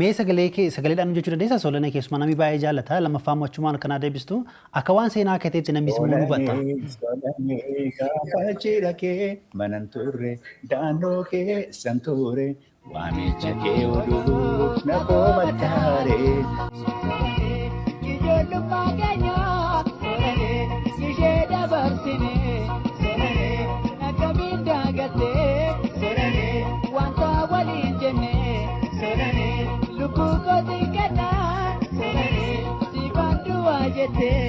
Mee sagalee kee sagaleedhaan hojjechuu dandeessaa? Soolanee keessumaa namni baay'ee jaallata. Lammaffaa immoo achumaan kanaa deebistu. Akka waan seenaa akka ta'etti namni simmoo hubata. Soolanee, soolanee, gaafa cidha kee manan turre, daannoo keessan ture, waamicha kee oduuf na komattaare. Ijoollummaa keenya soranee ishee dabarsine, soranee akkamiin daagattee, soranee wanta waliin jenne, soranee lubbuu kootii kennaa, soranee siifaan du'aa jettee,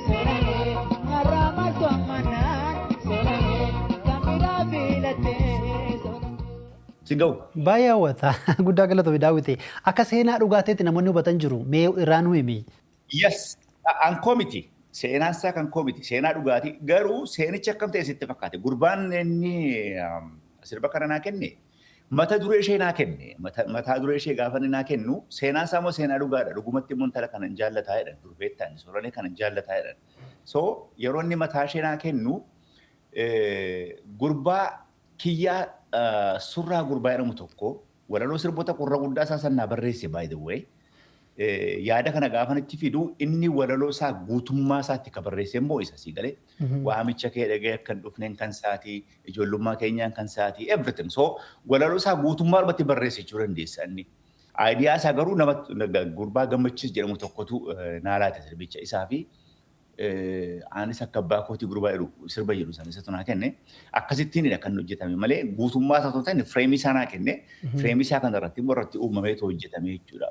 soranee har'a maaltu ammanaan, soranee kan biraa filattee. Si ga'u. Baay'ee hawwata. Guddaa galatoomi, Daawwite. Akka seenaa dhugaateetti namoonni hubatan jiru. Mee irraa nu himi. Yes, an koo miti. Seenaan isaa kan koo miti. Seenaa dhugaatii. Garuu seenichi akkam ta'e sitti fakkaate? Gurbaan inni sirba kana naa kenne mata duree ishee naa kenne. Mataa duree ishee gaafa inni naa kennu, seenaan isaa immoo seenaa dhugaadha. Dhugumatti immoo intala kana hin jaallataa jedhan. Durbeettaan Soolanee kana hin jaallataa jedhan. So yeroo inni mataa ishee naa kennu, gurbaa kiyyaa surraa gurbaa jedhamu tokko walaloo sirboota qurra guddaa isaa sannaa barreesse, by the way. Yaada kana gaafa itti fidu, inni walaloo isaa guutummaa isaatti ka barreesse immoo isa sii galee. Waamicha kee dhagee akka hin dhufneen kan saatii, ijoollummaa keenyaan kan saatii, everything. So walaloo isaa guutummaa irratti barreesse jechuu dandeessa inni. Idea isaa garuu nama gurbaa Gammachiis jedhamu tokkotu naa laate sirbicha isaa fi anis akka abbaa kootii gurbaa jedhu sirba jedhu sana isatu naa kenne. Akkasittiinidha kan hojjetame malee guutummaa isaa osoo hin taane, frame isaa naa kenne, frame isaa kana irratti immoo irratti uumameetu hojjetame jechuudha.